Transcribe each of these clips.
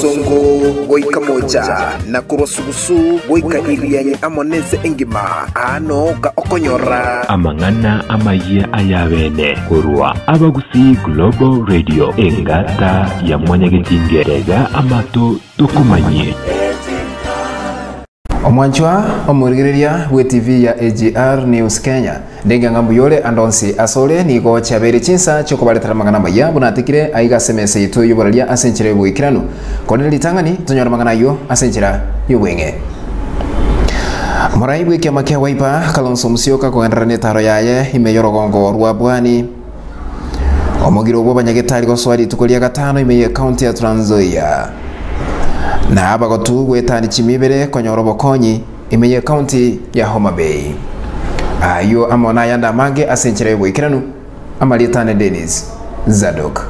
bosongo goika mocha, na korwa sugusu goika Irianyi amo nense engima, aa nooka okonyora. Amang'ana amayia ay'abeene korwa Abagusii Global Radio, engata ya Mwanyagetinge, tega amato tokomanyie. Omwanchwa omorigereria bw'ETV ya AGR News Kenya, ndenge ng'a mbuya ore ande onsi asore, nigo chiabeire chinsa chi'okobaretera amang'ana amaya buna atekire aiga ase emesa yaito y'oboraria ase enchera y'oboikeranu. Korende ritang'ani tonyore amang'ana ayio ase enchera y'obweng'e. Morai bw'ekiama kia Wiper, Kalonzo Musyoka kogenderera n'etaro yaye ime y'orogongo rwa Bwani. Omogiro bw'abanyagetari gosoa rituko ria gatano ime y'Ekaunti ya Trans Nzoia. Na abagotu goetania chimi ibere konyora obokonyi ime y'Ekaunti ya Homa Bay. Ayio amo nayande amange ase enchera y'oboikeranu. Amarieta ane Dennis Zadok.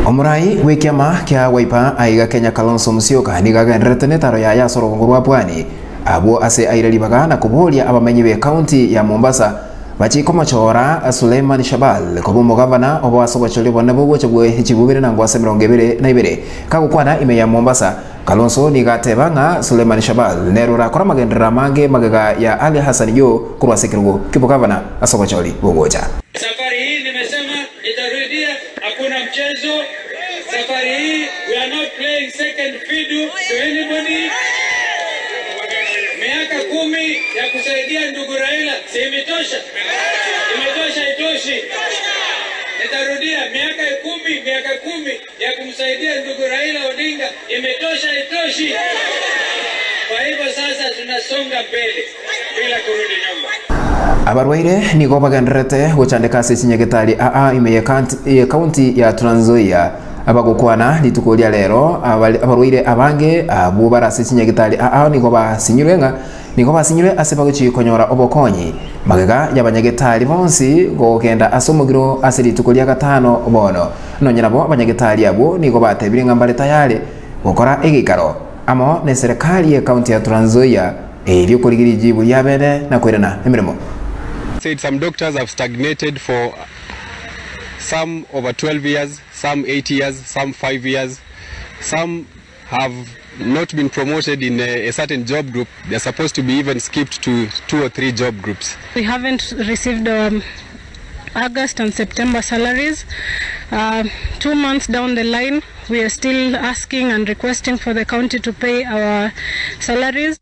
Omorai bw'ekiama kia Wiper aiga Kenya Kalonzo Musyoka nigo agendererete netaro yaye ase orogongo rwa Pwani abwo ase aire ribaga na koboria abamenyi b'ecounty ya Mombasa bachie komochora Suleiman Shabal koba omogavana obo ase obochori obonene bogocha bwe chibubere na ngwase 22. Kagokwana ime ya Mombasa, Kalonzo nigo ateba ng'a Suleiman Shabal nere orakore amagenderero amange magega ya Ali Hassan Joho korwa ase ekerogo ki'obogavana ase obochori bogocha. Safari hii nimesema nitarudia, hakuna mchezo. Safari hii we are not playing second fiddle to anybody. Miaka kumi ya kusaidia ndugu Raila si imetosha? Imetosha? Itoshi? Nitarudia, miaka kumi, miaka kumi ya kumsaidia ndugu Raila Odinga imetosha? Itoshi? Kwa hivyo sasa tunasonga mbele bila kurudi nyuma. Abarwaire nigo bagendererete gochandeka ase chinyagetari aa ime y'ekaunti ya Trans Nzoia. Abagokwana rituko ria rero, abarwaire abange abwo bare ase chinyagetari aa nigo basinyirwe ng'a nigo basinyirwe ase bagochia konyora obokonyi magega y'abanyagetari bonsi gogenda ase omogiro ase rituko ria gatano bono. Nonya nabo abanyagetari abwo nigo batebire ng'a mbare tayari gokora egeikaro amo neserekari y'ekaunti ya Trans Nzoia erio korigia rijibu riabene na koirana emeremo. Said some doctors have stagnated for some over 12 years, some 8 years, some 5 years, some have not been promoted in a, a certain job group. They're supposed to be even skipped to two or three job groups. We haven't received um, August and September salaries. 2 months down the line, we are still asking and requesting for the county to pay our salaries.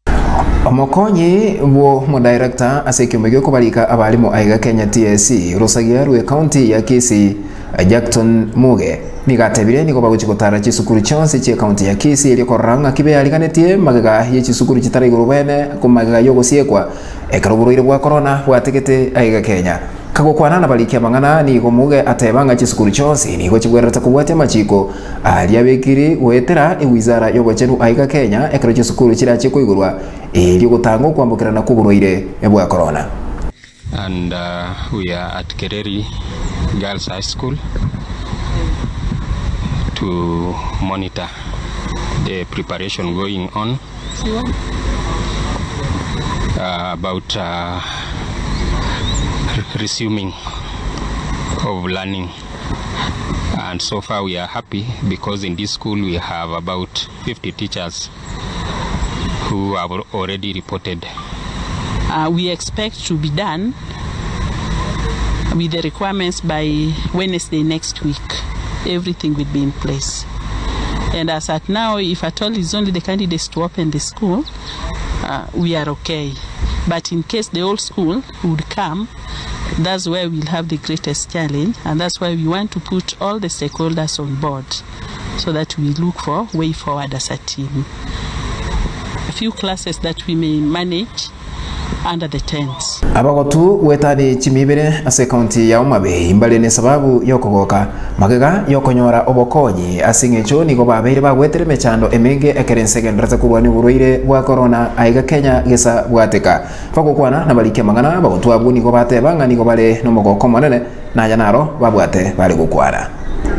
Omokonyi bwo omodirector ase ekiombe giokobarika abarimu aiga Kenya TSC rosagia rwe county ya Kisii Jackton Muge nigo atebire nigo bagochi gotara chisukuru chionsi chie county ya Kisii erio korora ng'a beyariganetie magega ye chisukuru chitari igoro bene komagega yogosiekwa ekero oborwaire bwa corona bwategete aiga Kenya. Kagokwana na bariki amang'ana nigo Muge ateba ng'a chisukuru chionsi nigo chibwererete kobwatia amachiko aria abekiri goetera ewizara y'obochenu aiga Kenya ekero chisukuru chirachie koigorwa erio gotanga okwambokerana kwa oborwaire bwa corona. And we are at Kereri Girls High School to monitor the preparation going on about resuming of learning. And so far we are happy because in this school we have about 50 teachers who have already reported. We expect to be done with the requirements by Wednesday next week. Everything will be in place. And as at now, if at all it's only the candidates to open the school, we are okay. But in case the whole school would come, that's where we'll have the greatest challenge, and that's why we want to put all the stakeholders on board so that we look for way forward as a team. A few classes that we may manage under the tents. Abagotu gwetani chimibere ase county ya Homa Bay mbare ne sababu yokogoka magega yokonyora obokonyi ase ng'encho nigo babeire bagwetere emechando emenge ekere ense korwani oborwaire bwa corona aiga Kenya gesa bwateka bagokwana na barikia amang'ana abagotu abwo nigo bateba ng'a nigo bare nomogoko omonene naya naro babwate bare gokwana.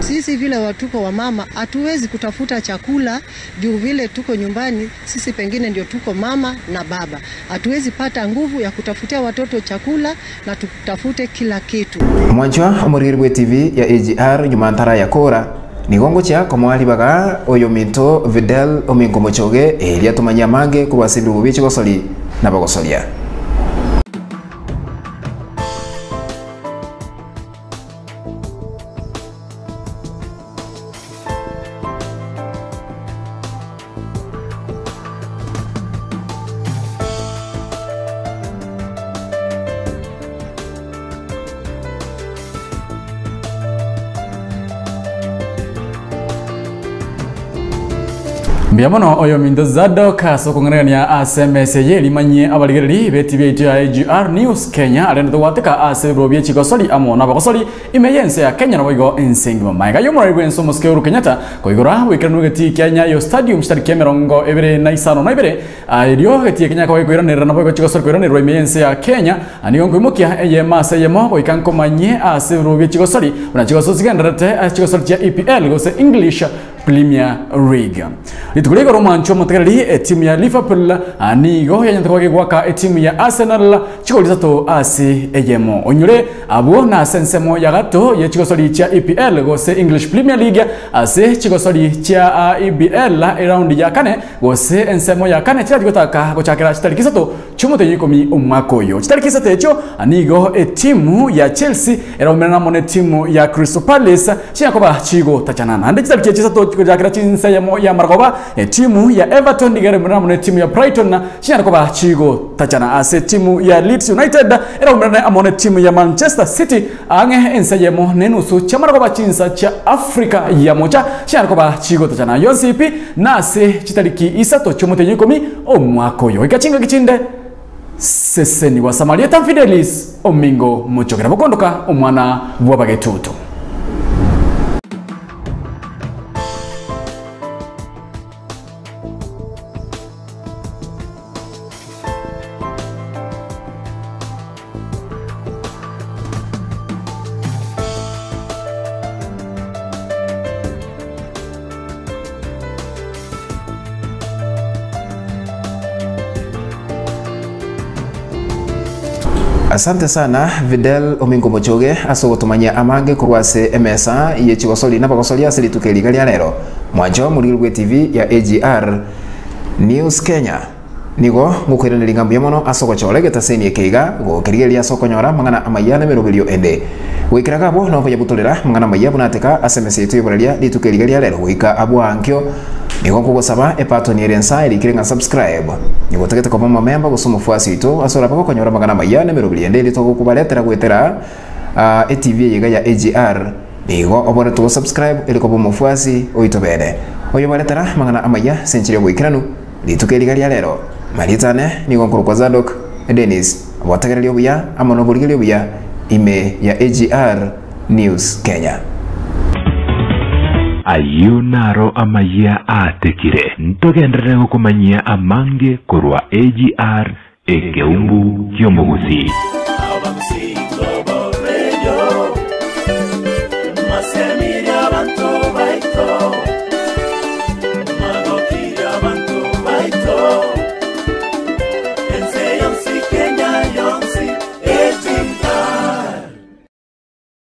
Sisi vile watuko wamama hatuwezi kutafuta chakula juu vile tuko nyumbani, sisi pengine ndio tuko mama na baba, hatuwezi pata nguvu ya kutafutia watoto chakula na tutafute kila kitu. Mwanchwa omorigeri bwe TV ya AGR nyuma ntara ya kora nigo ngochia komoaribaga oyo minto Videl ominko mochoge eria tumanyia mange korwa ase ebirugo bia chigosori na bagosoria. Mbuya mono oyo minto Zadok ase okong'anegania ase emesa eye erimanyie abarigereri b'etibi yaito ya AGR News Kenya aria togwateka ase ebirogo bie chigosori amo nabagosori ime y'ense ya Kenya naboigo ense engima. Magega y'omorwari bw'ense omosike Uhuru Kenyatta koigora goikeranwa egetii kia Nyayo Stadium chitariki emerongo ebere na isano na ibere erio egetii eke nyakoba gekoiranerera naboigo chigosori koiranerwa ime y'ense ya Kenya nigo nkoimokia eyemo ase eyemo goika nkomanyie ase ebirogo bie chigosori buna chigosori chigendererete ase chigosori chia EPL gose English Premier League. Rituko ria igoro omwancho omotegereri etimu ya Liverpool nigo yanyarete koba gegoaka etimu ya Arsenal chigori isato ase eyemo. Onyore abwo nase ensemo ya gato ye chigosori chia EPL gose English Premier League ase chigosori chia EBL eraundi ya kane gose ensemo ya kane chirachie gotaka gochakera chitariki isato chi'omotenyi ikomi omwaka oyo. Chitariki isato echio nigo etimu ya Chelsea eraumerane amo netimu ya Crystal Palace chinyakoba chigotachana. Naende chitariki echi isato gochakera chinsa eyemo y'amarogoba, etimu ya Everton nigo eraumerane amo netimu ya Brighton chinyare koba chigotachana. Ase etimu ya Leeds United eraumerane amo netimu ya Manchester City ang'e ensa eyemo na enusu chi'amarogoba chinsa chia Africa ya Mocha chinyare koba chigotachana. Yonsi pi nase chitariki isato chi'omotenyi ikomi omwaka oyo. Goika chingaki chinde sesenigwa Samarieta Fidelis omingo mochokera bokondoka omwana bw'abagetutu. Asante sana Videl Omingo Mochoge ase ogotomanyia amange korwa ase emesa ye chigosori na abagosori ase rituko eri iga ria rero. Mwancho morigeri bwe TV ya AGR News Kenya. Nigo ngokoiraneria ng'a mbuya mono ase ogochora egetaseni eke iga, gokerigereria ase okonyora amang'ana amayia na emeroberio ende. Goikera iga abwo nokoyabutorera amang'ana amayia buna ateka ase emesa yaito y'oboraria rituko eri iga ria rero goika abwo ankio. Nigo nkogosaba epatoni ere ensa erikire ng'a subscribe. Nigo otagete koba omomemba gose omofuasi oito ase orabe gokonyora amang'ana amayia na emeroberio ende eria togokobaretera goetera etv eye iga ya AGR. Nigo oboretwe go subscribe eri koba omofuasi oito bene. Oyobaretera amang'ana amayia ase enchera y'oboikeranu. Rituko eri iga ria rero, marieta ane nigo nkorokwa Zadok Dennis, obotegereri obuya amo noborigereria obuya ime ya AGR News Kenya. Ayio naro amayia aatekire, ntogenderere gokomanyia amange korwa AGR, ekeumbu ki'omogusii.